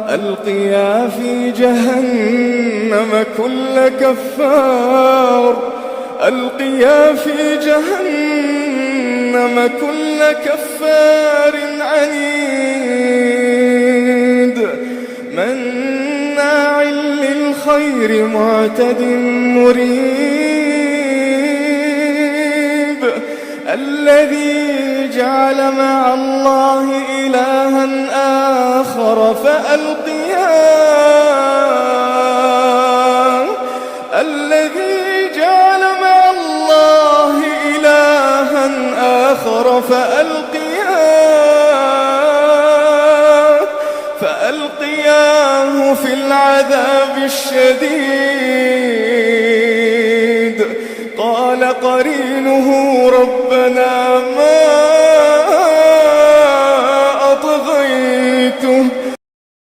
ألقيا في جهنم كل كفار، ألقيا في جهنم كل كفار عنيد، مناع للخير معتد مريب، الذي جعل مع الله إلها آخر فألقياه، الذي جعل مع الله إلها آخر فألقياه في العذاب الشديد. قال قرينه ربنا ما